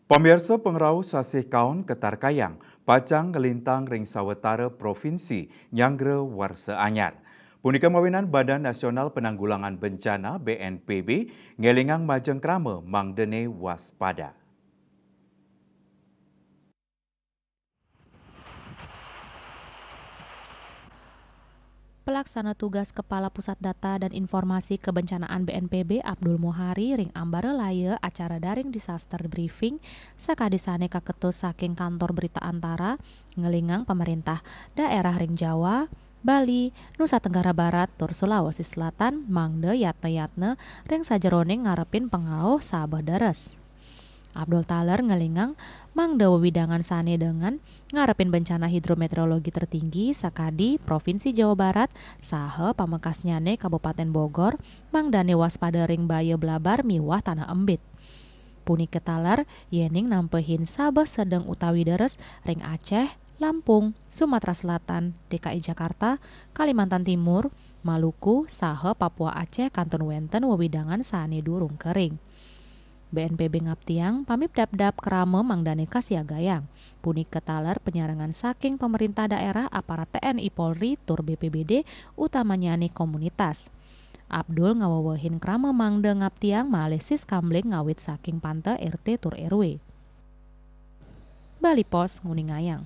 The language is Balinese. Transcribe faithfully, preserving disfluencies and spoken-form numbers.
Pamiarsa, pangrauh sasih kaon ketarkayang pacang nglintang ring sawetara provinsi nyanggra warsa anyar. Punika mawinan Badan Nasional Penanggulangan Bencana, B N P B, ngelingang majeng krama mangdane waspada. Pelaksana Tugas Kepala Pusat Data dan Informasi Kebencanaan B N P B, Abdul Muhari, ring Ambara Laya acara daring disaster briefing sakadi sane kaketus saking Kantor Berita Antara, ngelingang pemerintah daerah ring Jawa, Bali, Nusa Tenggara Barat, tur Sulawesi Selatan mangda yatna-yatna ring sajeroning ngarepin pangrauh sabeh deres. Abdul taler ngelingang mangda wewidangan sane dengan ngarepin bencana hidrometeorologi tertinggi sakadi Provinsi Jawa Barat saha pamekasnyane Kabupaten Bogor mangdane waspada ring baya blabar miwah tanah embit. Punika taler yening nampehin sabeh sedeng utawi deres ring Aceh, Lampung, Sumatera Selatan, D K I Jakarta, Kalimantan Timur, Maluku, saha Papua Aceh kantun wenten wewidangan sane durung kering. B N P B ngaptiang pamipdapdap krama mangdane kasiagayang. Punika taler panyarengan saking pemerintah daerah, aparat T N I Polri, tur B P B D, utamanyane komunitas. Abdul ngawewehin krama mangda ngaptiang malih siskamling ngawit saking panta R T tur R W. Bali Post nguningayang.